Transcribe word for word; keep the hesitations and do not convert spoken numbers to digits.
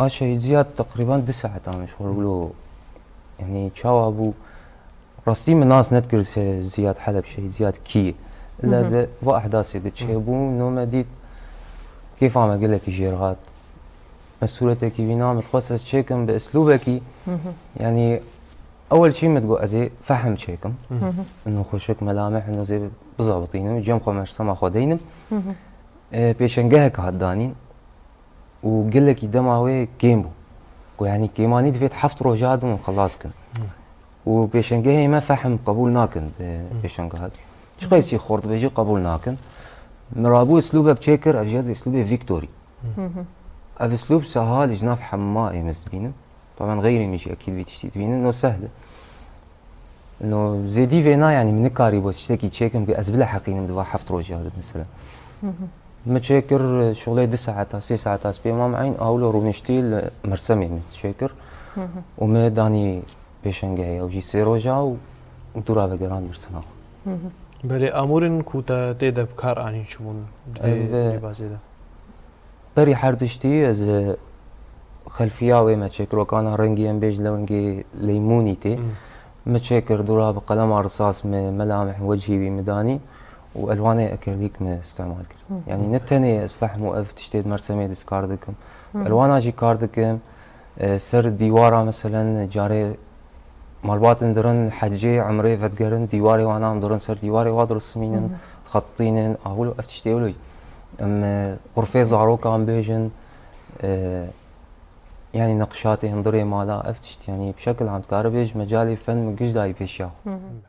Şehîd Ziyad teqrîban du saetan ji xwe wilo, yanî çawa bû? Rastî min nas nedikir se-, Ziyad Heleb, Şehîd Ziyad kî ye. Illa di va ehdasê de çêbû, no me dît, kêfa me gelekî jêr hat. Me sûretekî vîna, min xwest ez çêkim bi eslûbekî, yanî ewel çî min digot ez ê fehm çêkim. Nûxweşik, melameh, no zê bizabitînim, cem xwe mersema xwe deynim. E, pêşengehek hat danîn û gelekî dema wê kêm bû. Ku yanî kêmanî divêt heft roja din û xelas kin. Û pêşengehê me fehm qebûl nakin di pêşengeha de. Çi qeysî xort be jî qebûl nakin. Min rabû eslûbek çêkir, ev jî eslûbê Victory. Ev eslûb sehal ji nav hema ê min dibînim. Taban xeyrê min jî ekîd vî tiştî dibînin, no sehl e. No zêdî vê na, yanî min nikarî bo tiştekî çêkim ku ez bileheqînim di va heft rojê de mesela. Min çêkir, şolê du saeta, sê saeta spê mam eyn, awlo rûniştî li Mersemê min çêkir. Û me danî pêşengehê, ew jî sê roja û dûra vegeran Mersema. Berê amûrên ku te tê de bi kar anîn çi bûn di vê Ev, e, rêbazê de? Berî her tiştî ez, e, xelfiya wê me çêkir, wekana rengî em bêj lewengê leymûnî tê. Me çêkir dûra bi qelema risas me, melameh, wecihî wî me danî û elwanê ekerdîk me îstemal kir. Yanî ne tenê ez fehm û ev tiştê di Mersemê de ez kar dikim. Elwana jî kar dikim. E, ser dîwara meselen carê malbatin dirin hecê, emrê vedigerin, dîwarê wana em dirin ser dîwarê wa dirisimînin, dixetitînin, awil ev tiştê wilo. Em, e, xurfê zarokan bêjin, e, yanî neqşatê hundirê mala, ev tişt, yanî bi şekil em dikare bêj mecalê fen min giş dayî pêşiya xwe.